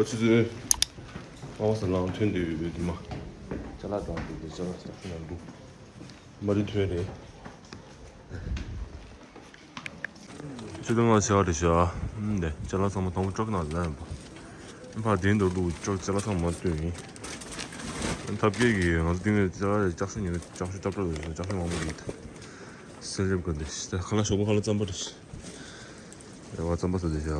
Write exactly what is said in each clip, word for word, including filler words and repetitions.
ཆུ་ཚོད་ཨ་བ་ས་ལང་ཐོན་འདོད་ཡོད་པའི་དུ་མ། ཅ་ལག་དང་དུ་དུ་ཅ་ལག་ཅ་ལག་ནང་འདུག་མ་རི་ཐོན་རེད། ཆུ་ཚོད་ལྔ་ཤར་རེད་ཤག་འདི་ཅ་ལག་ཚང་མ་དང་པོ་ཊྲག་ནང་ལ་ལེན་པ། ཕར་དེ་འདུག་ལུག་ཊྲག་ཅ་ལག་ཚང་མ་བཏོན་ཡིན། ཐབས་སྐྱེལ་གྱི་ང་ཚོ་དེ་ནས་ཅ་ལག་ལྕགས་ཤོག་ཉོས། ལྕགས་ཤོག་ཊབ་ཊབ་རེད། ལྕགས་ཤོག་མང་པོ་རེད། སེམས་ཞབས་དགོས་འདི་ཁ་ལག་ཞོགས་པ་ཁ་ལག་རྩམ་པ་རེད། རེ་བ་རྩམ་པ་ཟ་དེ་ཤག་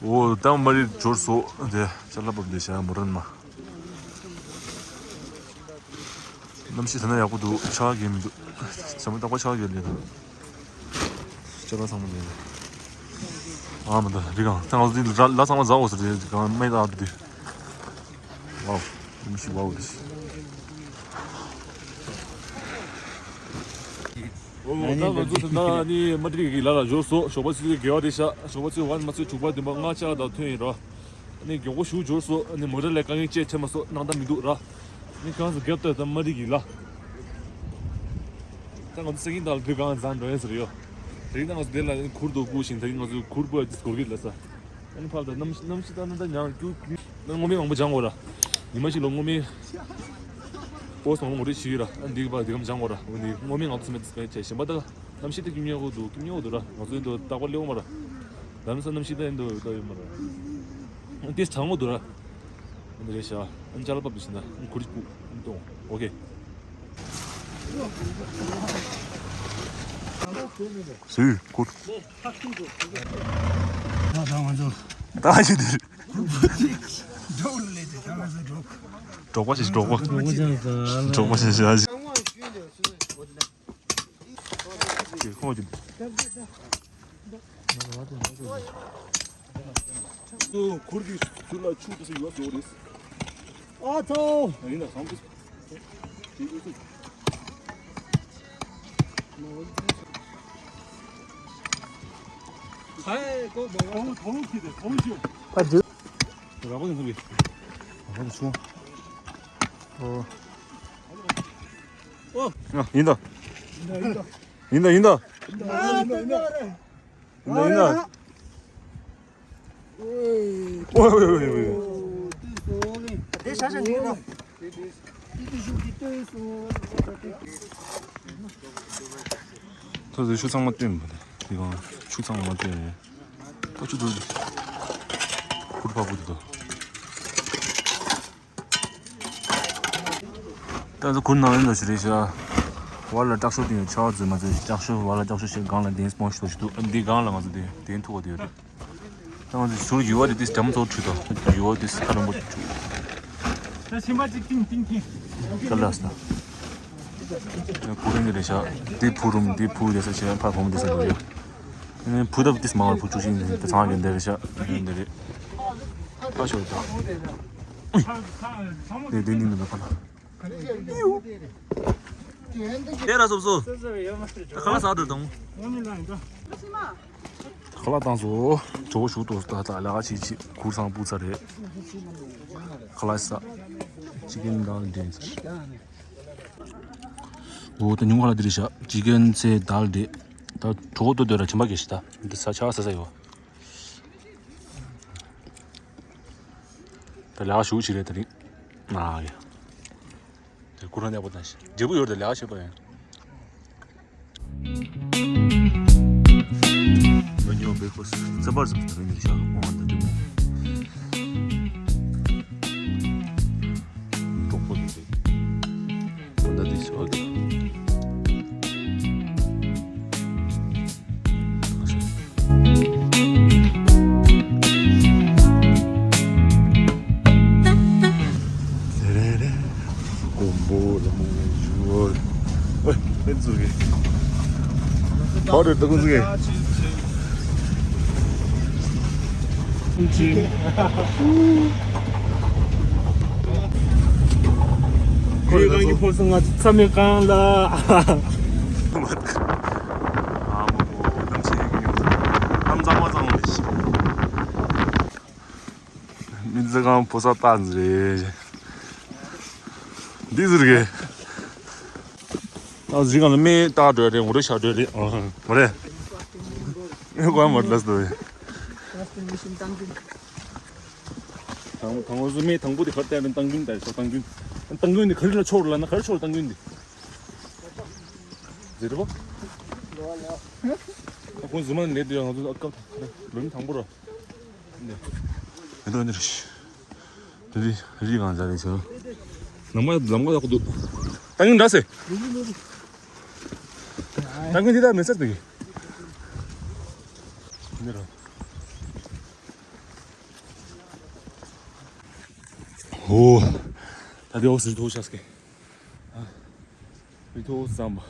འོ་ད་མ་རི་འབྱོར་སོང་། དེ་ཅ་ལག་བབས་དེ་བྱ་མོ་རན་མ། གནམ་གཤིས་ད་ན་ཡག་པོ་འདུག་ཆར་པ་རྒྱག་མི་འདུག་བྱ་མོ་རྟག་པར་ཆར་པ་རྒྱག་ལེ་འདུག་ཅ་ལག་ཚང་མ་ལེ། ཨ་མ་ད་རི་གང་ད་ང་ཚོ་འདི་ལ་ལ་ཚང་མ་ཟ་འོ་ཟེར་རེད། གང་མེད་ད་འདུག་ཝའོ། གནམ་གཤིས་ཝའོ་འདུག་ཨོ་ད་ང་ཚོ་ད་ལྟ་ནི་མ་ཏྲི་གི་ལ་ལ་འབྱོར་སོང་། ཞོགས་པ་ཆུ་ཚོད་དགུ་པ་རེད་ཤག་ཞོགས་པ་ཆུ་ཚོད་ཝན་མ་ཚོད་དྲུག་པ་བདུན་པ་ལྔ་ཆ་དང་ཐོན་ཡིན་ར། ནི་མགྱོགས་པོ་ཞུ་འབྱོར་སོང་། ནི་མོ་ཊ་ལས་དཀའ་ངལ་ཅིག་འཕྲད་མ་སོང་། སྣང་དག་མི་འདུག་ར། ནི་གང་ཟེར་རྒྱབ་ལྟ་ད་མ་རི་གི་ལ། ད་ང་ཚོ་སེ་གིན་དང་ལ་དུས་གང་འཛམ་འགྲོ་ཡིན་ཟེར་ཡོད། དེ་རིང་ད་ང་ཚོ་དེ་ལ་ནི་གུར་དུ་སྒུག་ཞིང་། དེ་རིང་ང་ཚོ་གུར་པོ་ཡ་དིས་སྒོར་གི་ལ་ས། ཨ་ནི་ཕར་ད་གནམ་གནམ་གཤིས་ད་ན་ད་ཉང་སྐྱུག་སྐྱུག་ན་སྔོ་སྨན་མང་པོ་སྦྱང་དགོས་ར། ཉི་མ་ཞིག་ལ་སྔོ་སྨན་པོ་སོང་ངོ་རེ་ཞིག་ར། ཨ་འདི་ག་པ་འདི་གམ་སྦྱང་དགོས་ར། འོ་འདི་སྔོ་སྨན་ང་ཚོ་མེད་ཚེ་བྱས་གཞན་པ་ད་གནམ་གཤིས་ད་སྐྱིད་ཉོ་གོ་འདུག་སྐྱིད་ཉོ་གོ་འདུག་ར། ང་ཚོ་ཡིན་འདུག་རྟག་པར་སླེབས་ཡོང་མ་ར། ད་ནི་ས་གནམ་གཤིས་ད་ཡིན་འདུག་ད་ཡོད་མ་ར། ཨ་འདི་གྲང་མོ་འདུག་ར། ཨ་འདི་རེད་ཤག་ཨ་ཅ་ལག་པ་འདི་ཞིག་ན་གུ་རི་སྤུ་ཨ་གཏོང་ཨོ་ཁེ། སུས་ཁུར། ད་ང་ཚོ་ད་ཞིག་འདིར་འགྲོགས་ལས་དེ་ད་ང་ཚོ་འགྲོགས། འགྲོགས་པ་ཞིག་འགྲོགས་པ། འགྲོགས་པ་ཞིག་འགྲོགས་པ་ཞིག་ཞིག་ཁོང་གི་ཁུར་གྱི་ཚུར་ལ་ཆུ་དེ་ཚོ་ཡོད་ཡོད་རེད། ཨ་ཚོ། ཡིན་ན་བཟང་པོ། ཧའི་ཀོ་བ་བ་ཐོང་ཐོང་ཁྱི་དེ་ཐོང་ཁྱི། ཕ་འདི། ར་བ་ནི་ཐོང་གི། ར་བ་ནི་ཆུང་། ཨོ། ཨོ། ཡིན་ད། ཡིན་ད་ཡིན་ད། ཡིན་ད་ཡིན་ད། ཡིན་ད་ཡིན་ད། ཨོ་ཡོ་ཡོ་ཡོ་ཡོ། དེ་ཤ་ཤ་ཉིན་ར། ཐོ་ཚོ་ཆུ་ཚང་མ་བཏོན་པ་དེ། དེ་གང་ཆུ་ཚང་མ་བཏོན་རེད། ཨོ་ཆུ་དུ། ཁུར་ཕ་བུ་དུ་དུ། ད་ཚོ་གུར་ནང་ཡིན་ནོ་ཞིག་རེད་ཤག་བར་ལ་ལྕགས་ཤོག་དེ་ཆར་པ་ཚོས་མ་ཚོས་ལྕགས་ཤོག་བར་ལ་ལྕགས་ཤོག་བྱས་སྒང་ལ་དེ་སྤོན་ཞིག་ཏོ་ཞིག་འདུག་འདི་སྒང་ལ་ང་ཚོ་དེ་དེ་ཐུག་པ་དེ་ཡོད་རེད། ད་ང་ཚོ་ཟུར་ཡུ་བ་དེ་དེ་འཇམ་ཚོགས་ཁྲུས་དང་ཡུ་བ་དེ་ཁ་རིང་པོ་ཁྲུས། ད་ཕྱིན་པ་གཅིག་ཏིང་ཏིང་ཏིང་། ཀ་ལ་ས། ད་བུ་རིང་གི་རེད་ཤག་འདི་བུ་རུམ་འདི་བུ་རེད་ས་བྱས་ཕ་བུ་མོ་དེ་ས་འདུག་ཡོད། ཨ་ནི་བུ་ད་དེ་མང་བ་བུ་བཅུ་ཤིང་དེ་ཚང་གི་འདི་རེད་ཤག་འདི་རེད། ཁ་ཤོར་དང་། དེ་དེ་ནི་མི་འདུག་ཁ་ལ། ཨེ་ར་སོབ་སོ། ད་ཁ་ལག་ཟ་འདོད་དང་། ཁ་ལག་བཏང་སོ། གྲོགས་ཞུ་ཏོ་ད་ད་ལ་ཆི་ཆི་གུར་སང་སྤུ་ཚ་རེད། ཁ་ལག་ཟ། ཅི་ཀེན་དང་འདྲེན་ཚར། འོ་ད་ཉུང་ཁ་ལག་འདི་རེད་ཤག་ཅི་ཀེན་ཚེ་དལ་འདྲེ། ད་གྲོགས་ཏོ་འདོད་ར་ཆམ་པ་གེ་ཤི་ད་འདི་ས་ཆ་ས་ས་ཡོ། ད་ལ་ཞུ་ཆི་རེད་ད་རིང་། ཨ་ཡ། དེ་ཁོ་རང་གནས་པ་དང་ཞིག་འབྲས་བུ་ཡོད་དེ་ལས་ཀ་བྱེད་པ་ཡིན། མ་ཉོ་བའི་ཁོ་སི་ཚེ་བར་ཙམ་དུ་རིང་ནས་བཞག་གོང་བ་འདི་འདྲ་མོ། གྲོགས་པོ་འདི་འདྲ། ཁོ་ད་འདི་ཞོག་གི། དེ་རེ་རེ། དགོན་པོ་ལ་མོ་ཞུ་བར། ཨེ་ཨེ་ཙུ་གི། བར་རེ་ད་ཀུན་ཙུ་གི། ཁོའི་རང་གི་ཕོ་སོང་ང་ཚ་མེད་གང་ལ། ཨ་མོ་གནམ་ཆེན་གི་ཡོད། གནམ་གཙང་མ་གཙང་མ་ཞིག་མི་ཚེ་གང་ཕོ་ས་ཏང་ཟེར་རེད། འདི་ཟེར་གི། ཏང་ཟེར་གང་ལ་མི་ཏག་འགྲོ་རེད། ངོ་རེ་ཤ་འགྲོ་རེད། ཨ་ངོ་རེ། ཨེ་གོ་མ་ལ་སྟོ། First mission Tangkun. དང་དང་པོ་སུ་མེད་དང་པོ་དེ་གར་བལྟས་ན་སྟངས་ཀུན་ལྟ་ཡོད་སྟངས་ཀུན། སྟངས་ཀུན་ནི་ག་རེ་ལ་ཆོར་ལ་ན་ག་རེ་ཆོར་སྟངས་ཀུན་འདི། ཟེར་བ། ཁོང་ཟུ་མ་ནས་དུ་ཡང་ང་ཚོ་ཨ་ཀ་ལོ་མི་དང་པོ་ར། འདི་འདི་རེད། དེ་དེ་རི་གང་ཟ་རེད་ཟེར། ལམ་ཁ་ལམ་ཁ་ཡག་པོ་འདུག་སྟངས་ཀུན་འདྲ་ཟེར། སྟངས་ཀུན་འདི་ལྟར་མི་ཟེར་འདུག་འདི་ར། ཨོ། ད་དེ་འོག་ཟེར་ཐོག་ཤག་སྐད། མི་ཐོག་བསམ་པ།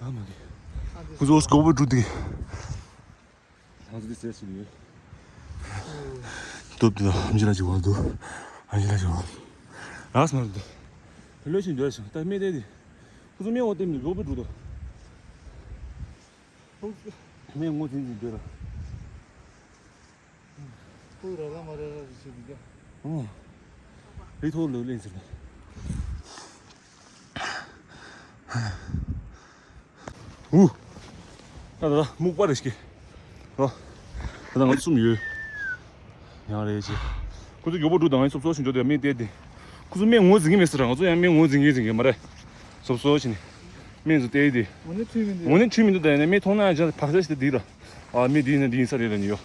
ཨ་མ་གི། ཁོ་ཚོ་སྐོར་བུ་འགྲོ་དེ། ང་ཚོ་དེ་ཟེར་ཞིག་ཡོད། སྟོབས་དེ་ཨམ་ཅི་ལ་ཅིག་བ་འདུག་ཨམ་ཅི་ལ་ཅིག་བ། རགས་མ་འདུག་དེ་ལོས་ཤིག་འདོད་ཞིག་ད་མི་དེ་དེ། ཁོ་ཚོ་མི་འོག་དེ་མི་སྐོར་བུ་འགྲོ་དོ། མི་ངོ་འཛིན་འཛིན་འདོད་ལ། ཁོ་ར་ལ་མ་ར་ར་རེ་ཆེ་འདི་ག་ཨོ། རི་ཐོག་ལོ་ལེན་ཟེར་ན། ཨུ། ད་ད་ད་སྨུག་པ་རེ་ཞིག་རོ། ད་ད་ང་ཚོ་གསུམ་ཡོད། ཡང་རེ་ཆེ། ཁོ་ཚོ་མགྱོགས་པོ་འགྲོ་དང་ཡང་སོབ་སོབ་ཞིག་འགྲོ་དེ་མི་བལྟས་ཏེ། ཁོ་ཚོ་མི་ངོ་འཛིན་གི་མེད་ཟེར་ར་ང་ཚོ་ཡང་མི་ངོ་འཛིན་གི་འཛིན་གི་མ་རེད། སོབ་སོབ་ཞིག་ནི། མི་ཚོ་བལྟས་ཏེ། ངོ་ནས་འཁྲུལ་མི་འདུག་ད་ཡིན་ན་མི་མཐོང་ན་ཡང་བག་ཆགས་ཞིག་ད་འདི་ར། ཨ་མི་འདི་ཡིན་ན་འདི་ཡིན་ས་རེད་ལ་ནི་ཡོ།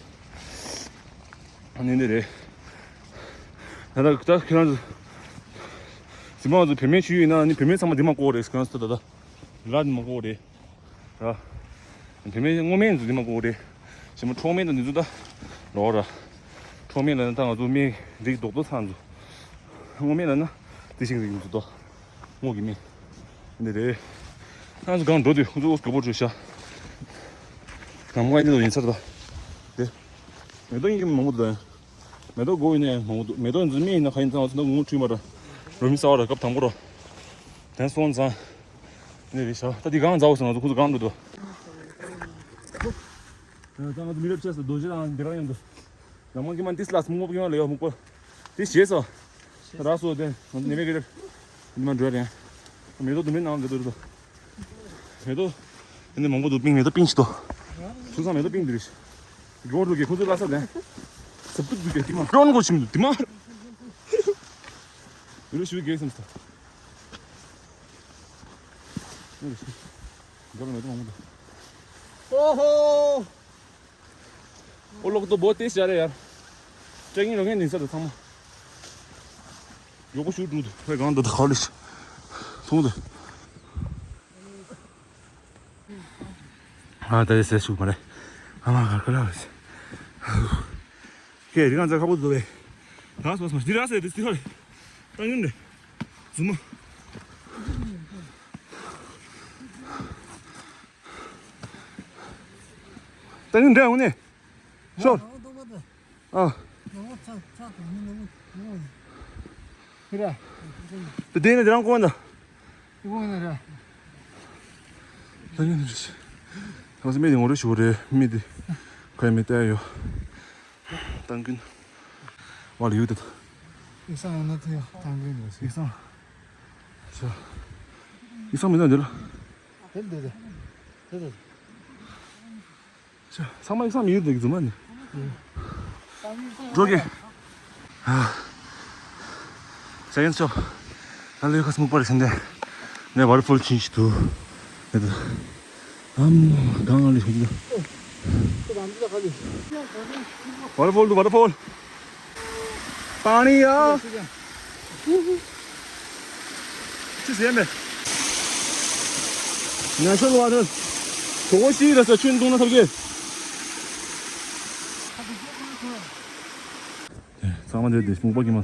ཨ་ནི་འདི་རེད། ད་ལྟ་ད་ཁྱེད་རང་ཚོ། གཟིགས་མང་ཚོ་བུད་མེད་ཞུ་ཡོད་ན་ནི་བུད་མེད་ཚང་མ་འདི་མ་བཀོག་རེད་ཁྱེད་རང་ཚོ་ད་ལྟ། ལ་འདི་མ་བཀོག་རེད། ར། བུད་མེད་སྔོ་སྨན་ཚོ་འདི་མ་བཀོག་རེད། ཞེ་མ་ཁྲོག་སྨན་དང་འདི་ཚོ་ད། ལོག་ར། ཁྲོག་སྨན་ལ་ནི་ད་ང་ཚོ་སྨན་རིགས་རྡོག་རྡོག་ཚང་ཚོ། སྔོ་སྨན་ལ་ན། དེ་ཤིང་རིགས་ཚོ་དོ། སྔོ་གི་སྨན། འདི་རེད། ཁྱེད་རང་ཚོ་གང་འགྲོ་དུས་ཁོ་ཚོ་དགའ་པོ་བྱོས་ཤག་ནམ་མཁའ་འདི་ཚོ་ཡིན་ཚར་ད། དེ། མེ་ཏོག་ཡིན་གྱི་མང་པོ་འདུག་མེ་ཏོག་མགོ་ཡིན་ནའི་མང་པོ་འདུག་མེ་ཏོག་འཛིན་མེད་ཡིན་ན་ག་ཡིན་ཙང་ང་ཚོ་ན་ངུ་འཁྲུལ་མ་ར། རོ་མི་ས་བ་ར་སྐབས་དང་པོ་ར། དེ་སོང་ཙང་། ནི་རེད་ཤག་ད་འདི་གང་མཛའ་བོ་སོང་ང་ཚོ་ཁོ་ཚོ་གང་འགྲོ་འདུག་ད་ང་ཚོ་མི་རབས་ཆེ་ས་རྡོ་རྗེ་དང་འདི་རང་ཡོང་འདུག་ལ་མ་གི་མ་ཏིས་ལ་སྨུག་པ་གི་མ་ལ་ཡོ་སྨུག་པ། དེ་ཞེས་སོ། ར་སོ་དེ་ང་ཚོ་ནི་མེ་གི་རེད། འདི་མ་འགྲོ་རེད། མེ་ཏོག་འདི་མེ་ནང་འདི་འདུག་མེ་ཏོག་འདི་མང་པོ་འདུག་པིང་མེ་ཏོག་པིང་ཞིག་ཏོ། ཆུ་སང་མེ་ཏོག་པིང་འདི་རེད། སྒོར་འགྲོ་གི་ཁོ་ཚོ་ལ་ས་དེ། སབ་ཏུ་འདུག་གི་དེ་མ་ཀྲོན་གོ་ཆིམ་འདུག་དེ་མ། འདི་རེད་ཞུ་གི་སེམས་སྟོ། འདི་རེད་ཞུ། སྒོར་མེ་ཏོག་མང་པོ་འདུག་ཨོ་ཧོ། ཨོ་ལོག་ཏོ་བོ་ཏེ་ཤ་རེ་ཡར། ཀྲེང་རོ་ངན་ནི་ས་དང་ཚང་མ། ཡོག་པོ་ཤུ་ཀྲུ་དུ་ཕེ་གང་དུ་ད་ཁ་ལི་ཤི། ཐུང་དུ། ཨ་ད་ཡེ་སེ་ཤུ་མ་རེད། ཨ་མ་ག་ཀ་ལ་རེད། ཁེ་རི་གང་ཚ་ཁ་པོ་དུ་བེ། ད་སོ་སོ་འདི་ར་སེ་དུ་སི་ཧ་རེ། ད་ཡིན་རེད། ཟུ་མ། ད་ཡིན་འདྲ་འོང་ནས། ཤོར། ཨ། དེ་ནས་དེ་རང་གོ་ན། ད་ཡིན་རེད། ང་ཚོ་མི་དེ་ངོ་རེ་ཞུ་རེད་མི་དེ། ཁོས་མི་བལྟས་ཡོད། སྟངས་ཀུན། བ་ལ་ཡོད་དེ། ཡིག་ཚང་ཡང་ན་ཐུ་ཡོད་སྟངས་ཀུན་ཡོད་ཟེར། ཡིག་ཚང་། ཤ། ཡིག་ཚང་མི་འདུག་འདི་ལ། དེ་འདི་དེ། དེ་དེ། ཤ། ཚང་མ་ཡིག་ཚང་མི་ཡོད་འདུག་རྫུན་མ་ནི། འགྲོ་གི། ཨ། ས་ཡན་ཆོ། ད་ལོས་ཁ་སྨུག་པ་རེ་ཤན་དེ། ནས་ཝ་ཊར་ཕོལ་ཆིན་ཞིག་འདུག་ཨམ། གང་ལ་ཞིག་འདུག་ཝ་ཊར་ཕོལ་འདུག་ཝ་ཊར་ཕོལ། པ་ནི་ཡ། ཅི་ཟེར་མེད། ནེ་ཤ་ནལ་ཝ་ཊར། གྲོགས་པོ་ཤི་ར་ས་ཆུན་བཏུང་ན་ཐབས་ཀྱི། ཚང་མ་འདིར་འདི་སྨུག་པ་གི་མ།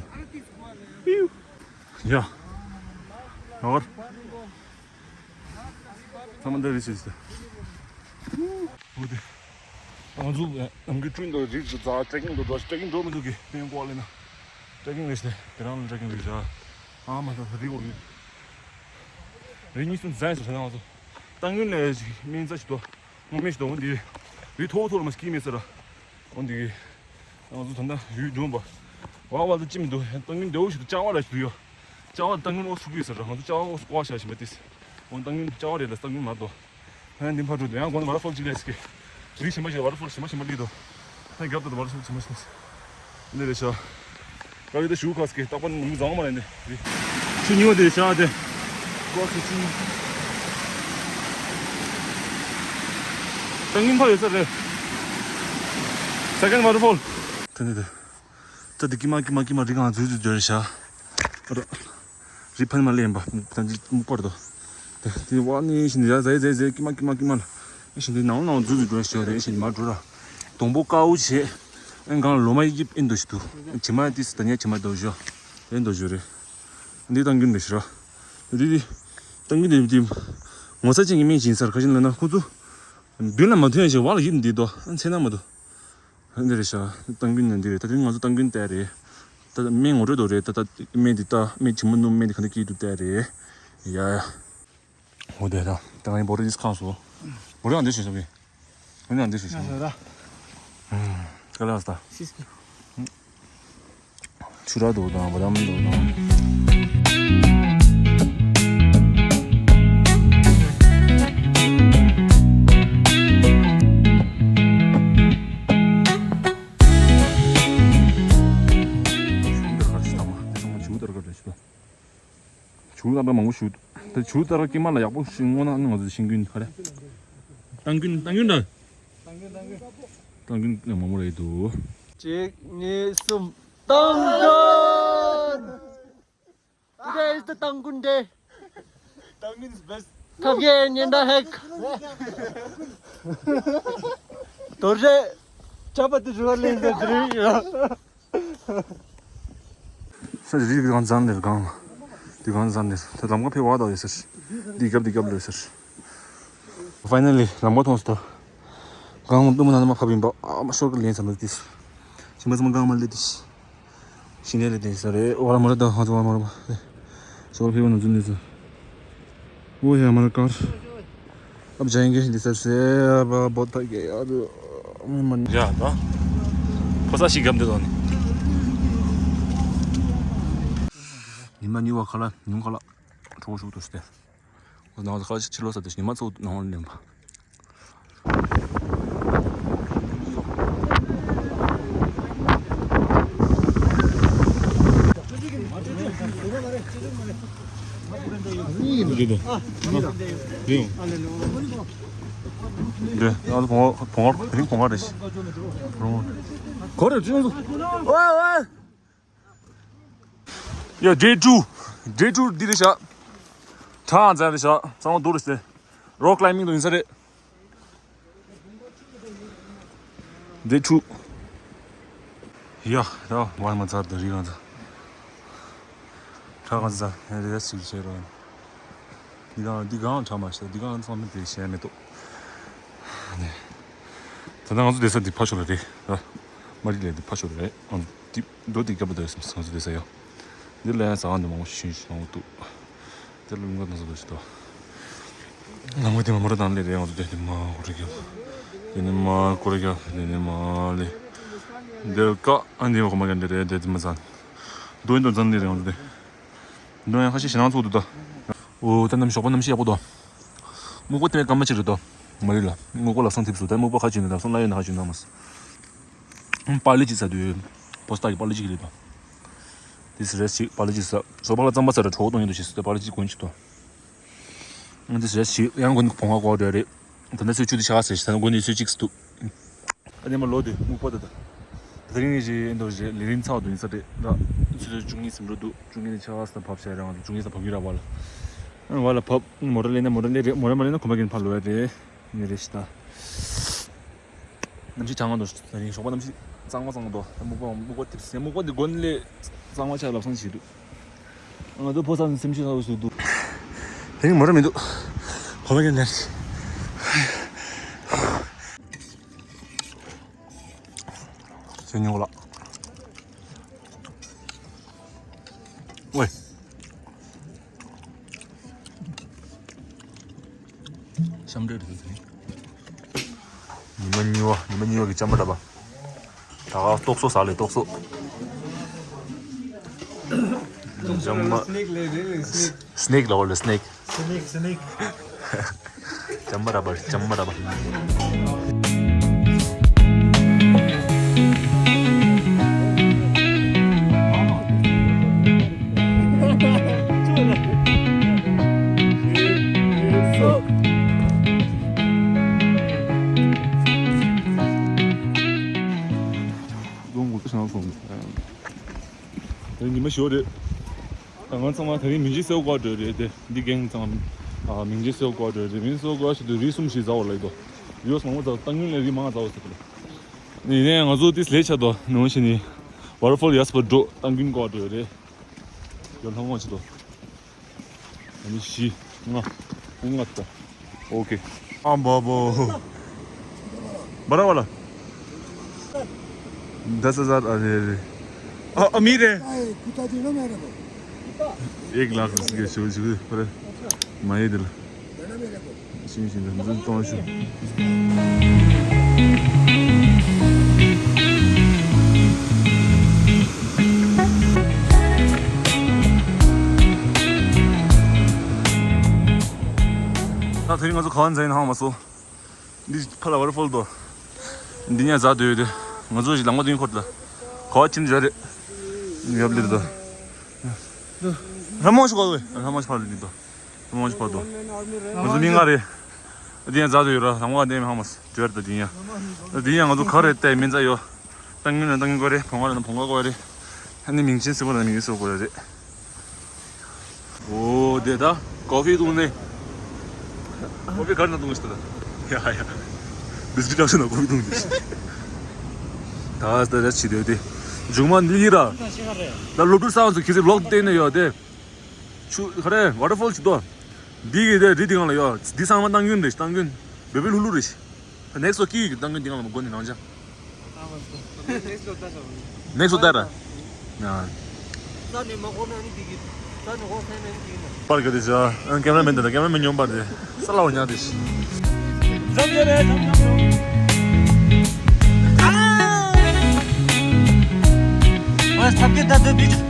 པིའུ། ཡ། ཡ་བར། ཚང་མ་འདིར་རེ་ཞིག་ཟེར། འོ་དེ། ང་ཚོ་ནམ་རྒྱུན་ཀྲུང་དུ་རིགས་སུ་ཛ་ཊེ་ཀིང་དུ་འགྲོ་ཊེ་ཀིང་འགྲོ་མི་འདུག་གི་དེ་ཡང་ཀོ་ལེ་ན། ཊེ་ཀིང་རེད་ཤི་དེ་དེ་རང་ལ་ཊེ་ཀིང་རེད་ཤ། ཨ་མ་ད་ད་རིག་འོ་ཡོད། རིག་གཉིས་སུ་ཛ་སུ་ཧྲ་ང་ཚོ། ཏང་ཡུན་ལས་ཞིག་མིན་ཙ་ཞིག་ཏོ། ངོ་མི་ཞིག་ཏོ་འོ་འདི། རི་མཐོ་མཐོ་ལ་མ་སྐྱིད་མེད་ཟེར་ར། འོ་འདི། ང་ཚོ་ད་ལྟ་ཡུལ་འགྲོ་འབའ། ཝ་ཝ་ལ་ཅི་མི་འདུག་ཏང་ཡུན་འདེའུ་ཞིག་ཏུ་ཅ་བ་ལ་ཞིག་འདུག་ཡོ། ཅ་བ་ཏང་ཡུན་ཨོ་སུ་གུ་ཡོད་ཟེར་ར་ང་ཚོ་ཅ་བ་ཨོ་སུ་ཀོ་བ་ཤ་ཞིག་མ་ཏིས། འོ་ཏང་ཡུན་ཅ་བ་རེད་ལ་ཏང་ཡུན་མ་ཏོ། ཧན་འདི་ཕ་འགྲོ་འདི་ཡང་གོང་ལ་ཕོག་ཅིག་ལས་སི་ཀི། རི་ཞིམ་པ་ཞིག་ཝ་ཊར་ཕོལ་ཞིམ་པ་ཞིམ་པ་འདི་འདུག་ད་རྒྱབ་ཏུ་ཝ་ཊར་ཕོལ་ཞིམ་པ་ཞིམ་པ་འདི་རེད་ཤག་ཀ་བི་ད་ཞུ་ཁ་སྐད་རྟག་པར་མི་བཟང་མ་རེད་འདི་རི། ཆུ་ཉུང་བ་དེ་ཤག་དེ། ཀོ་སི་ཆུ་ཉུང་། ཏང་ཡུན་ཕ་ཡོད་ས་རེད། སེ་ཀེན་ཌི་ཝ་ཊར་ཕོལ། དེ་ནི་དེ། ད་དེ་ཀི་མ་ཀི་མ་ཀི་མ་རི་གང་འཛུལ་འཛུལ་འགྲོ་རེད་ཤག་རི་ཕན་མ་ལེན་པ་ད་ཅི་སྨུག་པར་དོ། དེ་དེ་བ་ནི་ཤིན་ཡ་ཟེ་ཟེ་ཟེ་ཀི་མ་ཀི་མ་ཀི་མ་ལ། ཤིན་དེ་ནང་ནང་འཛུལ་འཛུལ་འགྲོ་ཤག་རེད་ཤིན་མ་འགྲོ་ར། སྡོང་པོ་དཀར་པོ་བྱས། ཨེ་གང་ལོ་མ་ཡིབ་ཨིན་དོ་ཞིག་འདུག་ཇི་མ་དེ་སི་ད་ཉ་ཇི་མ་དོ་ཞོ། ཨིན་དོ་ཞོ་རེད། འདི་ཏང་ཀུན་རེད་ཤག་འདི་འདི། ཏང་ཀུན་འདི་འདི། ངོ་ཚ་ཅན་གྱི་སྨན་ཞིག་ཡིན་ས་རེད། ག་ཞིག་ལབ་ན་ཁོ་ཚོ། མདུན་ལ་མ་ཐོན་ཡ་ཞིག་བར་ལ་ཡིབ་འདི་དོ་ཨ་མཚན་ན་མ་དོ། འདི་རེད་ཤག་ཏང་ཀུན་ནི་འདི་རེད། ད་དུང་ང་ཚོ་ཏང་ཀུན་བལྟས་རེད། ད་སྨན་ངོ་སྤྲོད་དོ་རེད། ད་ད་སྨན་འདི་ད་སྨན་ཇི་མ་ནུ་སྨན་འདི་ག་འདྲ་སྐྱེས་འདུག་བལྟས་རེད། ཡ་ཡ། འོ་དེ་ད་ད་ང་ཡི་བོ་རི་འདི་ཁང་སོ། བོ་རི་ཨང་འདི་ཞིག་སོ་གི། བོ་རི་ཨང་འདི་ཞིག་སོ། ང་ཟེར་ད། ཀ་ལ་ས་ད། ཤིས་ཀི། ཆུ་ར་དོ་དང་བ་དམ་དོ་དང་། ཆུ་ལྟར་ཁ་ཤས་དང་མ་དེ་ཚང་མ་ཆུ་ལྟར་ཁ་ལ་ཞུ། ཆུ་ལྟར་མང་པོ་ཞུ། དེ་ཆུ་ལྟར་ཀྱི་མ་ལ་ཡག་པོ་ཞིག་སྔོ་ན་ང་ཚོ་ཤིང་ཀུན་ག་རེ། ཏང་ཀུན་ཏང་ཀུན་འདྲ། ཏང་ཀུན་ཡང་མང་པོ་རེད་འདུག་གཅིག་གཉིས་གསུམ། ཏང་ཀུན། Today is the ཏང་ཀུན་day. ཏང་ཀུན་is best. ཐབས་ཀྱི་ཉེན་བརྡ་ཧེག་དོ་རེད། ཅ་པ་ཏི་རུ་བ་ལེན་ཟེར་དེ་རིང་ཡོད། ས་རི་གང་ཙམ་ནས་གང་། དེ་གང་ཙམ་ནས་ད་ལམ་ཁ་ཕེབས་བ་དང་ཡོད་ཟེར། འདི་རྒྱབ་འདི་རྒྱབ་ལོས་ཟེར། Finally ལམ་ཁ་མཐོང་སོང་། གང་སྟོན་མོ་ནང་མ་ཕབ་ཡིན་པ་ཨ་མ་ཤོར་གི་ལེན་ཚར་འདུག་དེ། ཞིང་པ་ཚང་མ་གང་མ་ལེ་དེ། ཞིང་ལས་ལས་དེ་ས་རེད། ཨོ་ར་མོ་ར་དང་ཧ་ཙོ་ཨོ་ར་མོ་ར་མ་རེད། ཞོར་ཕེབས་ནང་འཛུལ་ནས་ཟེར། ཨོ་ཡ་མ་ར་ཀར། अब जाएंगे हिंदी सर से। अब बहुत थक गए यार। मैं मन ཡ་ད། ཕོ་ས་ཞིག་གམ་དེ་དང་ཉི་མ་ཉི་བ་ཁ་ལ་ཉུང་ཁ་ལ་གྲོགས་ཤུགས་ཏུ་སྟེ། ནང་ཁ་ལ་ཕྱི་ལོ་ས་དེ་ཉི་མ་ཚོ་ནང་ལ་ལེན་པ། འདི་ང་ཚོ་བོང་བོང་བོང་བ་རེད། གོ་རེ་ཅུང་ཟོ། ཝེ་ཝེ། ཡ། Day two. Day two འདི་རེད་ཤག་གྲང་ཙམ་རེད་ཤག་གཙང་མ་རྡོ་རེད་ཟེར། Rock climbing དུ་ཡིན་ས་རེད། Day two. ཡ། ད་བར་མ་ཚར་དུ་རི་གང་ཚ། གྲང་གང་ཚ་ཡ་རེད་ཟེར་བྱེད་རོགས། འདི་གང་འདི་གང་གྲང་མ་ཤེས། འདི་གང་ཚང་མ་དེ་ཤེས་མེད་དོ། ནས། ད་ལྟ་ང་ཚོ་བསྡད་ས་འདི་ཕ་ཤོར་རེད། ཨ། མ་རི་ལས་འདི་ཕ་ཤོར་རེད། ཨ། འདི་རྡོ་འདི་བརྒྱབ་པ་དང་ང་ཚོ་བསྡད་ས་ཡོད། འདི་ལ་ཡང་ཟ་ཁང་འདི་མང་པོ་ཞིག་ཞིག་མང་པོ་འདུག་འདི་ལ་ལུང་ག་དང་ས་འདུག་ཞིག་འདུག་ལམ་ཁ་འདི་མ་མོ་ར་དང་ལས་རེད། ང་ཚོ་བསྡད་འདི་མ་གོ་རེ་རྒྱབ། འདི་ནི་མ་གོ་རེ་རྒྱབ། འདི་ནི་མ་ལས། འདི་ཀ་ཨ་འདི་མ་གོ་མ་རྒྱབ་འདི་རེད། འདི་འདི་མ་ཟ། རྡོ་འདི་དང་ཟ་ལས་རེད། ང་ཚོ་བསྡད། འདི་ཡང་ཁ་ཤས་ཞེད་སྣང་ཚོགས་འདུག་ད། འོ་ད་གནམ་ཞོགས་པ་གནམ་གཤིས་ཡག་པོ་འདུག་སྨུག་པ་དེ་སྐར་མ་གཅིག་རེད་དོ། མ་རེད་ལ། སྨུག་པ་ལ་སང་ཐེབས་སུ་ད་སྨུག་པ་ཁ་ཅིག་ནས་ལ་སང་ལ་ཡོད་ན་ཁ་ཅིག་ན་མ་སི། པཱ་ལི་ཅིག་ཟ་དུས། པོ་སི་ཏཱ་གི་པཱ་ལི་ཅིག་རེད་དོ། དེ་སི་རེད་ཅིག་པཱ་ལི་ཅིག་ཟ། ཟོ་པ་ལ་རྩམ་པ་ཟ་ར་གྲོགས་གཏོང་ཡོད་དོ་ཞེས་སི་ད་པཱ་ལི་ཅིག་གོན་ཅིག་དོ། དེ་སི་རེད་ཅིག་ཡང་གོན་བོང་བ་གོ་རེད་རེད། ད་ནི་ཚོད་ཆུ་དེ་ཆགས་ཟེར་ཞིག་ད་ནི་གོན་དེ་ཚོད་ཅིག་སི་འདུག་ཨ་ནི་མ་ལོ་དེ་སྨུག་པ་དེ་དང་། དེ་རིང་ནི་རེད་འདུག་རེད། ལས་རིམ་ཚགས་འདུག་ཡིན་ས་རེད་ལ། ཆུ་ཚོད་བཅུ་གཉིས་ཟིན་འགྲོ་འདུག་བཅུ་གཉིས་ནས་ཆ་ག་ས་བབས་བྱས་རེད། ང་ཚོ་བཅུ་གཉིས་ས་བབས་ཀྱི་ར་བ་ལ། ཨ་བ་ལ་བབས་མོ་ར་ལེན་ན་མོ་ར་ལེན་རེད། མོ་ར་མ་ལེན་ན་ཁོ་མ་གིན་ཕར་ལོག་ཡ་རེད། ནི་རེད་ཤི་ད། གནམ་གཤིས་གྲང་ང་འདུག་དེ་རིང་ཞོགས་པ་གནམ་གཤིས་གཙང་མ་གཙང་མ་འདུག་ད་སྨུག་པ་སྨུག་པ་ཐིབས་སེ་སྨུག་པ་འདི་གོན་ལས་གཙང་མ་ཆགས་ལབ་སང་བྱེད་འདུག་ང་ཚོ་ཕོ་སང་སེམས་ཤུགས་ཚ་བོ་ཞིག་འདུག་དེ་རིང་མོ་ར་མི་འདུག་གོ་མ་གིན་ལེན། ཁྱོད་ཉོ་ལ། ཝེ། ཤམ་འདྲེ་རེད་ཟེར། ཉི་མ་གཉིས་པ་ཉི་མ་གཉིས་པ་གི་ལྕམ་པ་འདྲ་པ། ད་ག་ཏོག་སོ་ཟ་ལེ་ཏོག་སོ། ལྕམ་པ། སི་ནེག་ལ་བར་ལེ་སི་ནེག་སི་ནེག་ལ་བར་ལེ་སི་ནེག་སི་ནེག་སི་ནེག་ལྕམ་པ་འདྲ་པ་ལྕམ་པ་འདྲ་པ། ཞང་ཁོང་། དེ་ཉི་མ་ཞོ་རེད། ད་ང་ཚང་མ་དེ་རིང་མིང་ཅན་གསོལ་དགོས་འགྲོ་རེད་དེ། འདི་རྒན་ཚང་མ་མིང་ཅན་གསོལ་དགོས་འགྲོ་རེད། མིང་གསོལ་དགོས་ཞིག་ཏུ་རིགས་གསུམ་ཞིག་ཟ་བ་ལ་ཡོད་དོ། ཡོད་མང་པོ་ཟ་བ། ཏང་ཡུན་ལས་རིགས་མང་ཟ་བ་ཟེར་གི་རེད། ཡིན་ནའི་ང་ཚོ་ཏིས་ལས་ཆ་དོ་ནང་བཞིན་ནི་ཝ་ཊར་ཕོལ་ཡག་པོ་འགྲོ། ཏང་ཡུན་དགོས་འགྲོ་རེད། ཡོད་ལྷང་མོ་ཆེ་དོ། ཨ་ནི་བཞི། ལྔ། ལྔ་ལྟ། ཨོ་ཁེ། ཨ་འབའ་བོ། बड़ा वाला। दस हज़ार। अरे अरे। अ- अमीर है। एक लाख के शो शो पर। माये दिल। ཤིང་ཤིང་དང་འཛིན་གཏོང་ཞུ། ད་དེ་རིང་ང་ཚོ་ག་བ་འཛིན་ཧང་མ་སོ། འདི་ཕ་ལ་ཝ་ཊར་ཕོལ་དོ། འདི་ཉག་ཛ་དོ་ཡོད་དེ། ང་ཚོ་ཞིག་ལང་མ་དུན་ཁོར་ལ། ག་བ་ཕྱིན་འཇོག་རེད། ཡབ་ལིར་དོ། ར་མོ་ཤི་གོ་ལ་ར་མོ་ཤི་ཕ་ལ་ལིར་དོ། མོ་ཅི་པ་དོ། ང་ཚོ་མི་ལྔ་རེད། འདི་ཡང་མཛའ་དུ་ཡོད་ར། ལམ་ཁ་འདི་མི་ཧ་མ་སི་ཇོར་ད། འདི་ཡང་འདི་ཡང་ང་ཚོ་ག་རེ་བལྟས་མི་མཛའ་ཡོད། ཏང་ཡུན་ན་ཏང་ཡུན་དགོས་རེད། བོང་བ་ལ་ན་བོང་བ་དགོས་རེད། ཨ་ནི་མིང་ཆེན་སི་པོ་ལ་ན་མིང་ཆེན་སི་པོ་དགོས་རེད། ཨོ་དེ་ད་ཀོ་ཕི་བཏུང་ནས། ཀོ་ཕི་ག་རེ་ན་བཏུང་ཞིག་ད། ཡ་ཡ། བིས་ཀིཊ་ལྟ་ཞིག་ན་ཀོ་ཕི་བཏུང་ནས། ད་ད་ར་ཆི་དེ་དེ། མཇུག་མ་འདི་ཡི་ར། ད་སློབ་ཕྲུག་ས་ཚོ་ཁྱེད་ཚོས་ལོག་བལྟས་ནས་ཡོད་དེ། ཆུ་ག་རེ་ཝ་ཊར་ཕོལ་ཅིག་དོ། འདི་གི་དེ་རི་འདི་གང་ལ་ཡོད། འདི་ཚང་མ་ཏང་ཡུན་རེད། ཏང་ཡུན་བེ་བེ་ལྷུ་ལྷུ་རེད། ནེག་སོ་ཀི་གི་ཏང་ཡུན་འདི་གང་ལ་མ་དགོན་ནི་ནང་ཅང་། ནེག་སོ་ལྟ་ར། ཡ། ས་ནས་མ་གོ་ན་ནི་འདི་གི་ས་ནས་གོ་ས་ནས་འདི་གི་ན། པར་ག་དེ་ཅག་ཨ། ཀེམ་ར་མེན་དང་ཀེམ་ར་མེན་ཉོན་པར་དེ་ས་ལ་བ་ཉག་དེ་ཤི། འཛམ་གྱི་རེད་འཛམ་གྱི་རེད། ཨ་ཐབ་ཀྱི་ད་དུ་བི་ཅུ།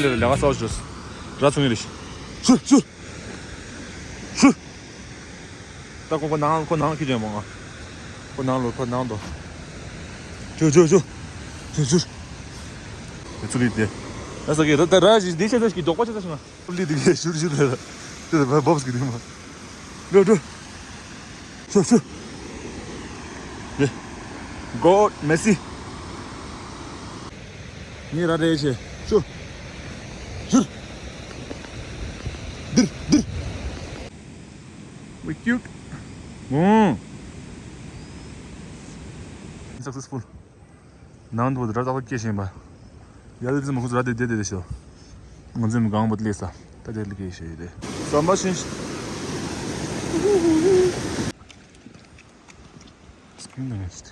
ལས་ཀ་གསར་བ་ཞིག་ར་ཚུགས་ངེས་རེད། ཤུ་ཤུ་ཤུ། ད་ཁོ་ཁོ་ནང་ཁོ་ནང་ཁྱི་ཅན་མོ་ང་། ཁོ་ནང་ལོ་ཁོ་ནང་དོ། ཇུ་ཇུ་ཇུ། ཇུ་ཇུ། ཚུ་ལི་དེ། ཨ་ས་ཀི་ར་ད་ར་ཞིག་འདི་ཆེ་ས་ཞིག་གི་མགྱོགས་པ་ཆེ་ས་ཞིག་ང་། ཚུ་ལི་དེ་གི་ཞུར་ཞུར་རེད། དེ་ད་བ་བོབ་སི་གི་དེ་མ། ཇུ་ཇུ། ཇུ་ཇུ། ཡེ། གོ་མེ་སི། ངའི་ར་རེ་ཆེ། ཤུ། ཤུ། དིར་དིར། We cute. ཨོ། Successful. ནང་དུ་ར་ཏག་ཏག་སྐྱེས་བཞིན་པ། ཡ་ལི་ཙི་མ་ཁུ་ཚུ་ར་དེ་དེ་དེ་དེ་ཤོ། ང་ཚོའི་མི་གང་པོ་སླེབས་ས། ད་དེ་ལ་སྐྱེས་བཞིན་ཡོད་དེ། ཟམ་པ་ཤིན། སྐྱིད་ནས་ངས་ཤི།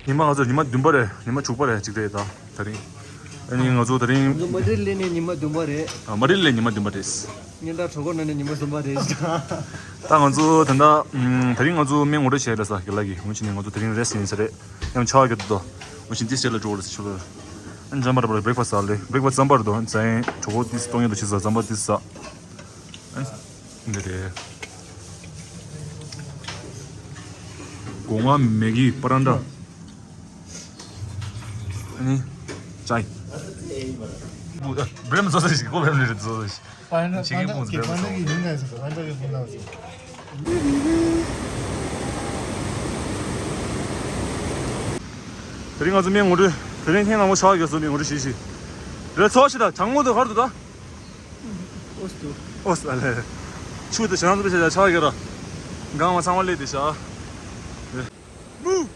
ཉི་མ་ང་ཚོ་ཉི་མ་བདུན་པ་རེད། ཉི་མ་དྲུག་པ་རེད་ཅིག་རེད་ད་དེ་རིང་། ཨ་ནི་ང་ཚོ་དེ་རིང་། ང་ཚོ་མ་ཌི་རིད་སླེབས་ནས་ཉི་མ་བདུན་པ་རེད། ཨ་མ་ཌི་རིད་ལ་ཉི་མ་བདུན་པ་རེད། ཉིན་ལྟར་གྲོད་ཁོག་ན་ནས་ཉི་མ་གསུམ་པ་རེད། ད་ང་ཚོ་ད་ལྟ་ཨམ་དེ་རིང་ང་ཚོ་སྨན་ངོ་སྤྲོད་བྱས་རེད་ས་རྒན་ལགས་ཀྱིས། འོན་ཀྱང་ནི་ང་ཚོ་དེ་རིང་རེ་སི་ཊི་ཡིན་ས་རེད། ཡང་ཆར་པ་རྒྱག་འདུག་འོན་ཀྱང་འདི་བྱས་ལ་འགྲོ་རེད་ཟེར་ཞུ་ལ། ཨ་ནི་འཇམ་པར་པར་བྷི་རེག་ཕ་སི་ཊི་ཟ་ལེ། བྷི་རེག་ཕ་སི་ཊི་ཙམ་པར་འདུག་ཨ་ནི་ཟ་ཡིན་གྲོད་ཁོག་ཏིས་སྟོང་ཉིད་དུ་ཆི་ཟ་ཙམ་པར་ཏིས་ཟ། ཨ་ནི་འདི་རེད། སྒོ་ང་མེ་གི་པ་རན་ཏྲ། ཨ་ནི་ཅའི། བུ་ཨ་བྲེམ་བཟོ་ས་ཞིག་ཁོ་བྲེམ་རེད་བཟོ་ས་ཞིག་དེ་རིང་ང་ཚོ་སྨན་ངོ་སྤྲོད། དེ་རིང་ཐེངས་མང་པོ་ཆར་པ་རྒྱག་སོང་། སྨན་ངོ་སྤྲོད་བྱེད་ཤིག་རེ་ཚོགས་ཤིག་ད་གྲང་མོ་དུ་གར་དུ་ད། ཨོ་སི་ཏུ། ཨོ་སི་ཨ་ལེ། ཆུ་དུ་ཞང་ཚུ་པེ་ཆ་ཆ་གེ་ར། གང་མ་ཚང་མ་ལེ་དེ་ཤ། མུ།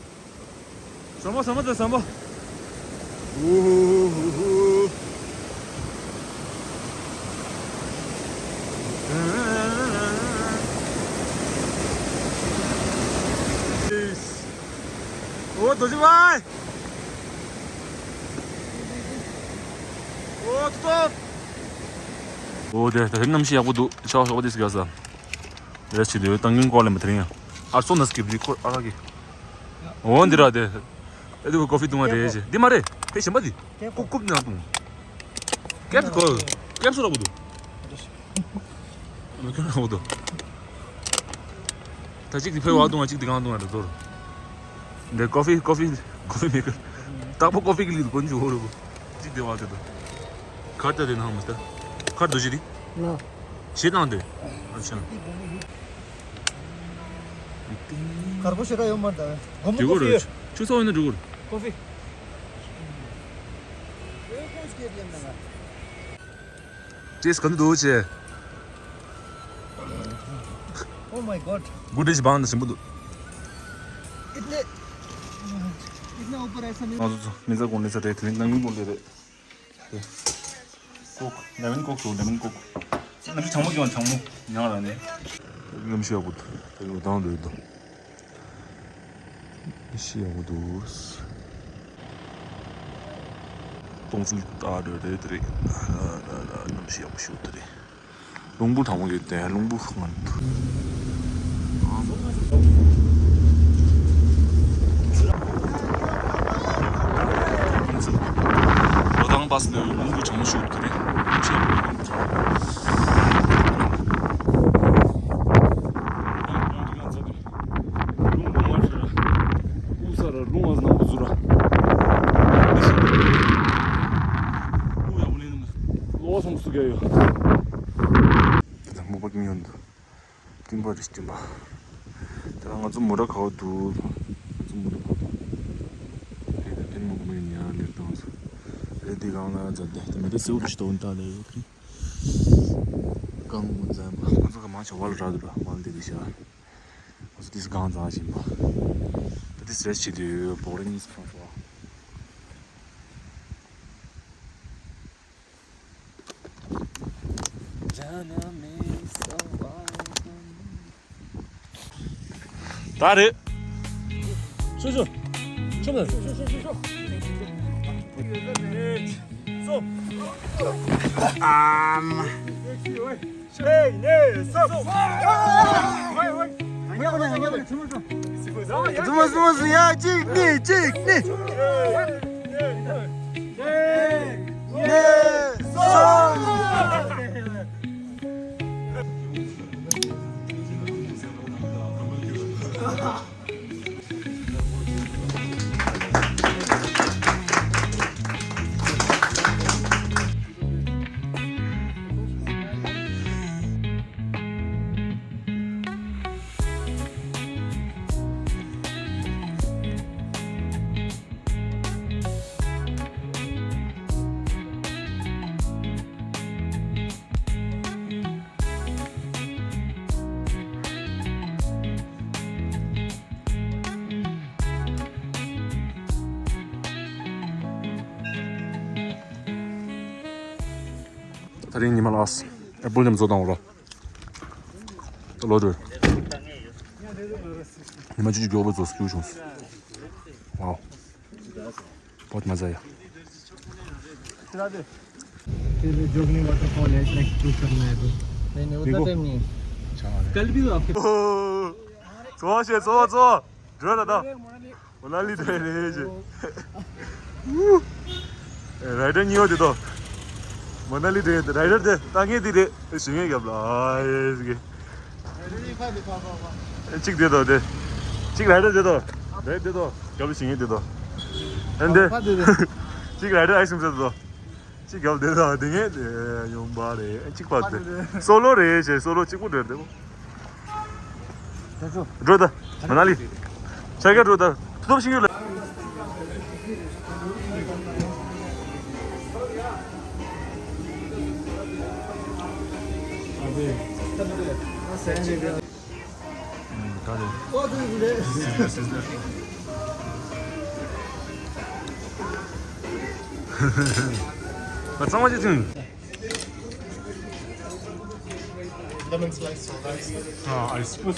ཟམ་པ་ཟམ་པ་དང་ཟམ་པ། ཨུ་ཧུ་ཧུ་ཧུ། ཨོ་རྡོ་རྗེ་བྷའི། ཨོ་ཏོ་ཏོ། ཨོ་དེ་ད་གནམ་གཤིས་ཡག་པོ་འདུག་ཆར་པ་ཤོག་དེ་སི་ག་ས། རེ་ཆི་དེ་ཏང་ཡུན་སྐོར་ལེན་པ་དེ་རིང་ཡང་། ཨར་སོ་ནས་ཀྱི་བི་ཁོ་ཨ་ར་གི། འོ་འདི་ར་དེ། ཨེ་དེ་ཀོ་ཕི་བཏུང་བ་རེད་ཅེ། འདི་མ་རེད། ཕེ་ཞིམ་པ་འདི། ཀུབ་ཀུབ་ནང་བཏུང་། ཀེབ་ཀོ། ཀེབ་སུ་ར་བུ་འདུག་མི་ཁྱོད་རང་འོ་དོ། ད་གཅིག་དེ་ཕེ་བ་དུང་བ་གཅིག་དེ་གང་དུང་བ་རེད་དོ། འདི་ཀོ་ཕི་ཀོ་ཕི་ཀོ་ཕི་མེ་ཀར། ཏག་པོ་ཀོ་ཕི་གི་ལི་དུ་ཀོན་ཅུ་ཧོ་རུ་བོ། གཅིག་དེ་བ་དེ་དོ། ཁར་ད་དེ་ནང་མི་སྟ། ཁར་དུ་ཞི་དི། ལ། ཞེ་དང་དེ། ཨ་ཆང་། གར་པོ་ཞེ་དྲག་ཡོད་མ་རེད་ད། དགོང་མོ་དེ་ཀོ་ཕི་གོ་རེད། ཆུ་ཚོད་ཡིན་ན་འགྲོ་གི་རེད། ཀོ་ཕི། ཀྲེས་ག་འདུག་ཅེ། Oh my god. གུ་ཌི་ཤི་བང་དང་ཞིམ་པོ་འདུག इतने इतना ऊपर ऐसा नहीं ང་ཚོ་ཚོ་མི་ཚ་གོང་ལས་ཚ་དེ་དེ་རིང་ནང་མི་གོང་ལས་རེད། དེ་ཀོག་ལེ་མོན་ཀོག་ཏུ་ལེ་མོན་ཀོག་ནམ་ཞིག་གྲང་མོ་གྱོན་གྲང་མོ་ཉང་ལ་ནས་ལམ་ཤོག་གུ་དེ་ལོ་དང་ལོས་དང་། ཤི་ཡག་པོ་འདུག་སྟོང་ཚིགས་ལྟ་འདོད་རེད་དེ་རེད། ལ་ལ་ལ་གནམ་གཤིས་ཡག་པོ་ཞིག་དེ་རེད། རླུང་བུ་དྲག་པོ་ཡོད་དེ་རླུང་བུ་ང་རོ་ཐང་པ་སི་ལ་རླུང་བུ་གྲང་མོ་ཞིག་དེ་རེད། རླུང་བུ་མ་ཤར་ར། རླུང་བུ་མ་ཤར་ར། ཨུ་ས་ར་རླུང་བ་ནག་པོ་ཟུར་ར། ཨུ་ཡག་པོ་ལེན་ནམ། ལོ་སོང་སུ་ག་ཡོད། དེ་དང་མོ་པ་ཀིང་ཡོན་དུ། སྤྲིན་པ་རེད་སྤྲིན་པ། དེ་ལ་ང་ཚོ་མོ་ར་ག་བ་འདུག་ང་ཚོ་མོ་ར་ག་བ་འདུག་རེད་དེ་དེ་མོ་ག་མོ་ཡིན་ཡང་ལེར་བཏང་སོང་། རེད་དེ་གང་ལ་མཛད་དེ་དེ་མེད་དེ་སེའུ་རུ་ཞིག་ཏོག་ནི་ཏག་ལེ་ཡོད་གི། གང་མོ་མཛད་པ་ང་ཚོ་ག་མང་ཆེ་བ་ལ་ར་འདུག་ར་བ་ལ་དེ་དེ་ཤ། ང་ཚོ་དེ་སུ་གང་ཚང་བཞིན་པ། ད་དེ་སེ་ཆེ་དུས་བོག་རེ་གཉིས་སུ་ཁང་སོང་། ད་རེད། ཤོ་ཤོ། ཤོ་མ། ཤོ་ཤོ་ཤོ་ཤོ། ཨམ། ཟུ་མ་ཟུ་མ་ཟུ་ཡ། གཅིག་གཉིས་གཅིག་གཉིས། གཉིས་གསུམ། ད་རིང་ཉི་མ་ལགས། ཨེ་པོལ་ཉམས་བཟོ་དང་འོ་ར། ད་ལོ་དྲོད། ཉི་མ་བཅུ་གཅིག་མགྱོགས་པོ་རྫོགས་སུ་བཅུག་བྱུང་སོང་། ཝའོ། बहुत मज़ा आया। फिर जोगनी वाटरफॉल है, ट्रैक शुरू करना है तो। नहीं, नहीं, उतना देखो। टाइम नहीं है। अच्छा है। कल भी तो आपके ཚོ་བ་ཞེས་ཚོ་བ་ཚོ་བ། འགྲོ་ད་ད། མོ་ན་ལི་འགྲོ་རེད་ཞེས། རའི་ཌར་གཉིས་པ་དེ་དོ། མོ་ན་ལི་འགྲོ་རེད། རའི་ཌར་དེ་ལྟ་མཁན་དེ་རེད། ཞུ་མཁན་རྒྱབ་ལ་ཨ་ཡེ་ཟིག་གི། གཅིག་དེ་དོ་དེ། གཅིག་རའི་ཌར་དེ་དོ། རའི་ཌར་དེ་དོ། རྒྱབ་ལ་ཞུ་མཁན་དེ་དོ། ཨན་དེ། གཅིག་རའི་ཌར་ཨའི་སིམ་ཟེར་དེ་དོ། གཅིག་རྒྱབ་དེ་དང་དེ་ངས་དེ་ཡོང་པ་རེད། གཅིག་པ་དེ་སོ་ལོ་རེད་ཞེས་སོ་ལོ་གཅིག་པུ་རེད་དེ། འགྲོ་ད། མ་ན་ལི། ཤར་ཀ་འགྲོ་ད། ཐུབ་ཤིང་ཡོད་ལ། ད་གཙང་མ་ཅིག་ཐོན། Lemon slice. ཨ་ཨའི་སི།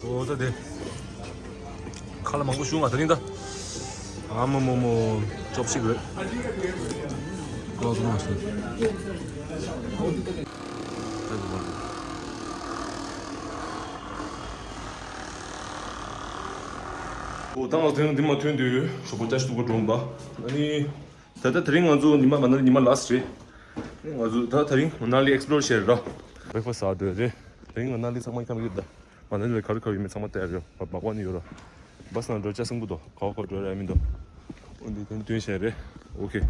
ཨོ་ད་དེ། ཁ་ལག་མང་པོ་བྱུང་བ་ད་རིང་ད། ཨ་མོ་མོ་མོ། ཅོབ་སི་ཊིག་རེད། ཀོ་ཟ་མ་ཤེས། ཨོ་ད་ང་ཚོ་འདི་མ་ཐོན་དུས་ཞོགས་པ་ཅ་ཞིག་ཏུ་ག་འགྲོ་འབའ། ཨ་ནི། ད་ལྟ་དེ་རིང་ང་ཚོ་ཉི་མ་མ་ན་ལི་ཉི་མ་ལ་སི་ཊི་རེད། ང་ཚོ་ད་དེ་རིང་མ་ན་ལི་ཨེག་སི་པི་ལོར་བྱས་ར། བྷེ་རེག་ཕ་སི་ཟ་འགྲོ་ཡ་རེད། དེ་རིང་ང་ནཱ་ལི་ཚང་མ་ཁྱམས་ཡོད་ད། ང་ནཱ་ལི་ལ་ག་རེ་ག་རེ་ཡོད་མེད་ཚང་མ་བལྟ་ཡ་རེད། མག་པ་ནི་ཡོད་ར། བྷ་སི་ནང་འགྲོ་ཆ་སྲིང་པོ་འདུག་ག་བ་ག་བ་འགྲོ་ཡ་མི་འདུག་འོན་ཏེ་དེ་ནི་སྟོན་བྱས་རེད། ཨོ་ཁེ།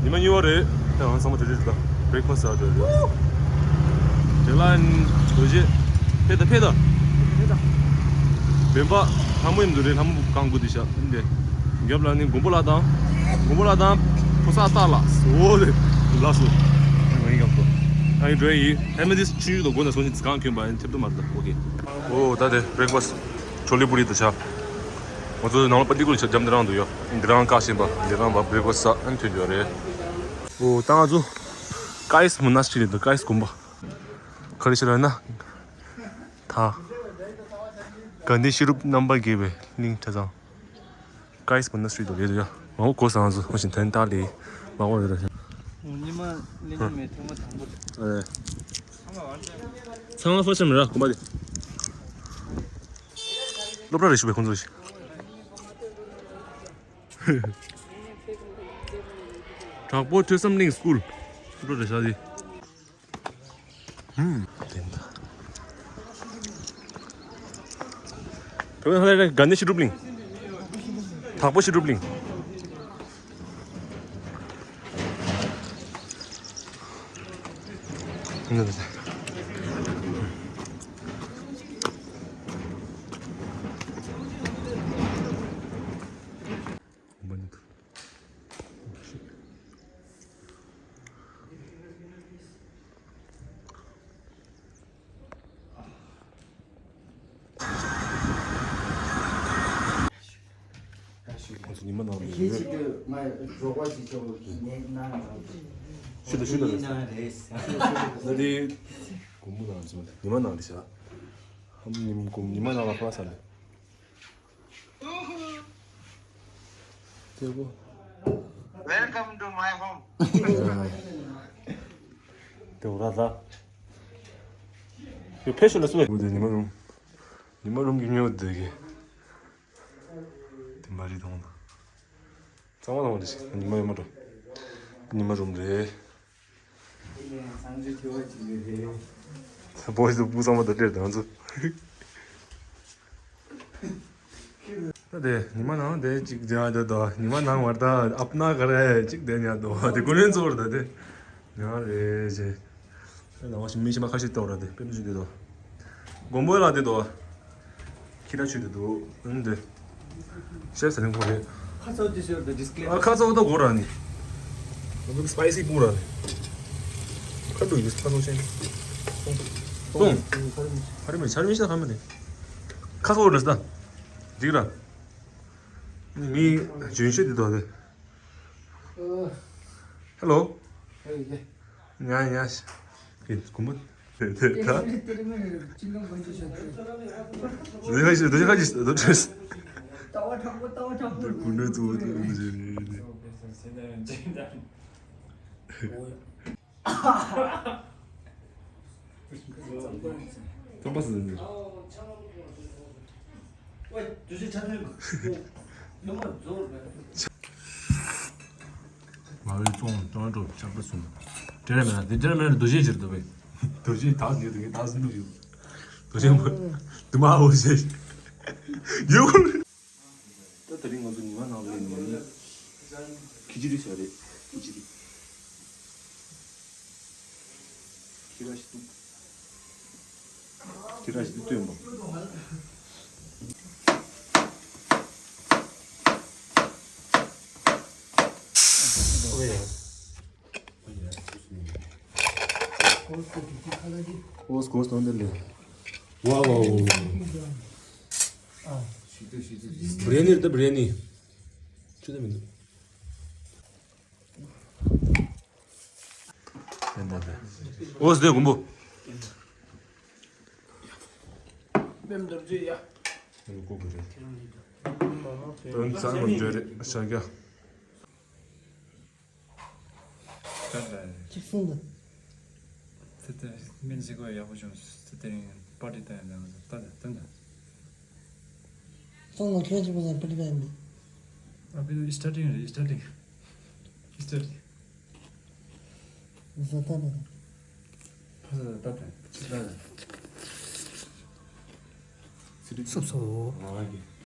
ཉི་མ་གཉིས་པ་རེད། ད་ང་ཚང་མ་དེ་རེད་ད། བྷེ་རེག་ཕ་སི་ཟ་འགྲོ་ཡ་རེད། དེ་ལ་རྡོ་རྗེ། ཕེབས་ད་ཕེབས་ད། བེམ་པ་ལྷ་མོ་ཡིན་འདུག་རེད། ལྷ་མོ་གང་དགོས་དེ་ཤ་འདི། རྒྱབ་ལ་ནི་མགོན་པོ་ལ་དང་། མགོན་པོ་ལ་དང་། ཕོ་གསར་སྟག་ལ། འོ་ལེ། ལགས་སོ། ང་ཡིན་གམ་ཏོ། ཨ་ཡིན་འགྲོ་ཡིན། ཧེ་མེ་དིས་ཆུ་ཡུག་དང་སྒོ་ནས་སོང་ཞིང་གང་གྱོན་པ་ཡིན་ཐེབས་དུ་མར་ད། ཨོ་ཁེ། ཨོ་ད་དེ་བྷེ་རེག་ཕ་སི། ཆོ་ལི་པུ་རི་དུ་ཆ། ང་ཚོ་ནང་ལ་པ་ཏི་ཀུ་ལ་ཆ་རྒྱབ་འདི་རང་དུ་ཡོད། འདི་རང་བཀག་བཞིན་པ་འདི་རང་བ་བྷེ་རེག་ཕ་སི་ཟ་ཨན་ཐོན་རྒྱུ་རེད། ཨོ་ད་ང་ཚོ་ཀའིས་མོ་ནེ་སི་ཊི་རི་དུ་ཀའིས་དགོན་པ། ག་རེ་ཞིག་ལ་ན། ད། དགའ་ལྡན་ཤེས་རབ་རྣམ་པར་རྒྱལ་བའི་གླིང་གྲྭ་ཚང་། ཀའིས་མོ་ནེ་སི་ཊི་རི་དུ་རེད་འདུག་ཡ། མ་འོ་གོ་སང་སུ་ཧོ་ཞིན་ཐན་ཏཱ་ལི། མ་འོ་རེད་ར། ཉི་མ་ལེ་ཉི་མའི་ཐོག་མ་དང་པོ་རེད། ཚང་མ་ཧྥོ་ཤམ་ར་གོམ་པ་དེ། སློབ་གྲྭ་རེད་ཞུ་བའི་ཁོང་ཚོ་ཞིག་དྲག་པོ་ཐོས་བསམ་གླིང་སྐུལ། སློབ་གྲྭ་རེད་ཤག་དེ། ཧུམ། དེ་འདྲ། བོད་ལ་དགའ་ལྡན་ཤེས་རབ་གླིང་། དྭགས་པོ་ཤེས་རབ་གླིང་། འདི་འདྲ། ང་ཚོ་ཉི་མ་ནང་ལ་ཡོད། ཤི་ད་ཤི་ད། ད་དེ་དགོང་མོ་ནང་ཚོ་ཉི་མ་ནང་ལ་བཞག་ཉི་མ་ནང་ལ་ཕར་ས་ལ། དེ་གོ། Welcome to my home. དེ་འོ་ར་ད། དེ་ཕེ་ཤོ་ལ་སུ་བས། དེ་ཉི་མ་རུམ། ཉི་མ་རུམ་གྱི་ཉོ་དེ་གི། དེ་མ་རི་དང་། ཚང་མ་དང་རེད་ཉི་མ་ཡོད་མ་འགྲོ། ཉི་མ་རུམ་རེད། བོ་ཡིས་སུ་བུ་ཚང་མ་དང་སྤྲད་དང་ཚོ། ད་དེ་ཉི་མ་ནང་དེ་གཅིག་རྒྱ་དེ་དོ་ཉི་མ་ནང་བར་ད་ཨབ་ན་ག་རེ་གཅིག་དེ་ཉ་དོ་དེ་ཀུན་ལེན་ཚོར་ད་དེ་ཉ་རེ་ཇེ། ད་ང་ཞིག་མི་ཤི་མ་ཁ་ཤས་ཏོག་ར་དེ་པེ་མི་ཞུ་དེ་དོ། མགོན་པོ་ལ་དེ་དོ། ཁྱི་ར་ཆུ་དེ་དོ་ཨང་དེ། ཤེས་ཟ་ལེན་གོ་རེད། ཁ་ཚོ་དེ་ཤོར་དེ་ཌིས་ཀི་ལེ། ཨ་ཁ་ཚོ་ད་གོ་ར་ནི། ང་ཚོ་སི་པའི་སི་སྤུངས་ར་ནི། ཁ་ཚོ་ཡིན་ཁ་ཚོ་ཆེན། སོང་། ཧ་རི་མི་ཆ་རི་མི་ཤ་ཁ་མི་ནི། ཁ་ཚོ་ར་ས། འགྲིག་ར། མི་ཇུན་ཤེ་དེ་དོ་དེ། ཧེ་ལོ། ཡ་ཡ། ཀིན་ཀུམ་བུ། དེ་དེ་ད། དེ་རིང་དེ་རིང་ཅི་ལོ་དགོན་ཆུ་ཤོད་དེ། དེ་ཁ་ཅིག་དེ་ཁ་ཅིག་དེ་ཁྲིས། ལྟ་བ་དྲང་པོ་ལྟ་བ་དྲང་པོ། དེ་ཀུན་ནས་གཙོ་བོ་དེ་ཀུན་ནས་བྱས་ནས། ཙམ་པ་ཟིན། མ་བའི་ཙོང་ཙོང་ཙོ་ཆགས་པ་སོང་། དེ་ར་མེད་ན་དེ་དེ་ར་མེད་ན་རྡོ་རྗེ་ཅིར་འདུག་པས། རྡོ་རྗེ་དག་ཉིད་དུ་ངས་དག་ཟིན་འདུག་ཡོད། རྡོ་རྗེ་མ། དུ་མ་འོ་ཞེས། ཡོད། ད་དེ་རིང་ང་ཚོ་ཉི་མ་ནང་ལ་ཉི་མ་ནི། ཁི་ཅི་རི་ཟ་རེད། ཁི་ཅི་རི། ཁྱི་ར་ཞིག་ཏུ། ཁྱི་ར་ཞིག་ཏུ་སྟོན་པ། ཨོ་ཡ། ཨོ་སྐོར་སྟོན་དེ་ལས། ཝའོ་ཝའོ། བྷི་རི་ཡ་ནི་རེད་ད་བྷི་རི་ཡ་ནི། ཆུ་ད་མི་འདུག་འོ་སྡེ་མགོན་པོ། མེམ་རྡོ་རྗེ་ཡ། ལྐོག་གི་རེད། དོན་ཚང་མ་འཇོ་རེད་ཤ་རྒྱ། གཅིག་གསུངས་འདུག་ཚེ་ཏེ་མིན་ཟིག་གོ་ཡག་པོ་བྱུང་ཚེ་ཏེ་རིང་པར་ཏི་ཏང་ཡང་ད་ད་ད་ད། སོང་ལ་ཁྱོད་ཅིག་པ་ཡང་པར་ཏི་ཏང་ཡང་མེད། ཨ་པི་ནི་སི་ཊར་ཊིང་རེད། སི་ཊར་ཊིང་། སི་ཊར་ཊིང་། བཟོ་ལྟ་དང་། ཁ་ས་ད་ད་ཅི་ད་ད། སུབ་སུབ། ཨ་ཡེ།